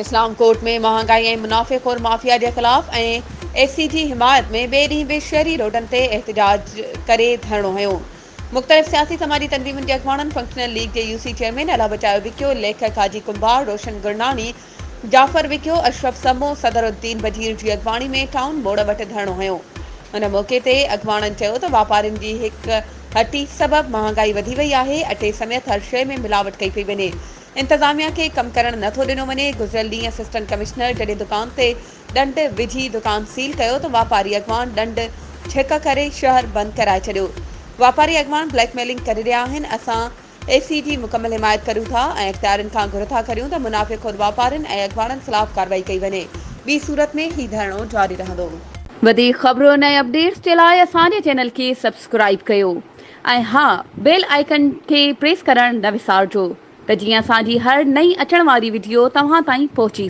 اسلام ڪوٽ ۾ مهانگائي ۽ منافعي خور مافيا جي خلاف ۽ اي سي جي حمايت ۾ ٻئي ڏينهن به شهري روڊن تي احتجاج ڪري ڌرڻو هنيو. مختلف سياسي سماجي تنظيمن جي اڳواڻن فنڪشنل ليگ جي يوسي چيئرمين الله بچايو وڪيو، ليکڪ حاجي ڪنڀار، روشن گرناڻي، جعفر وڪيو، اشرف سمون، صدر الدين بجير جي اڳواڻي ۾ ٽائون موڙ وٽ ڌرڻو هنيو. ان موقعي تي اڳواڻن چيو ته واپارين جي هڪ هٽي سبب مهانگائي وڌي وئي آهي، اٽي سميت هر شيء ۾ ملاوٽ ڪئي پئي وڃي. انتظاميا کي ڪم ڪرڻ نه ٿو ڏنو وڃي، گذريل ڏينهن اسسٽنٽ ڪمشنر جڏهن دڪان تي ڏنڊ وجهي دڪان سيل ڪيو ته واپاري اڳواڻ ڏنڊ ڇڪ ڪري شهر بند ڪرائي ڇڏيو، واپاري اڳواڻ بليڪ ميلنگ ڪري رهيا آهن، اسان اي سي جي مڪمل حمايت ڪريون ٿا ۽ اختيارين کان گهر ٿا ڪريون ته منافعي خور واپارين ۽ اڳواڻن خلاف ڪارروائي ڪئي وڃي، ٻي صورت ۾ هي ڌرڻو جاري رهندو. وڌيڪ خبرن ۽ اپڊيٽس جي لاء اسان جي چينل کي سبسڪرائيب ڪيو. ۽ ها بيل آئيڪن کي پريس ڪرڻ نه وسارجو ته جيئن اسان جي هر نئين اچڻ واري وڊيو توهان تائين پهچي.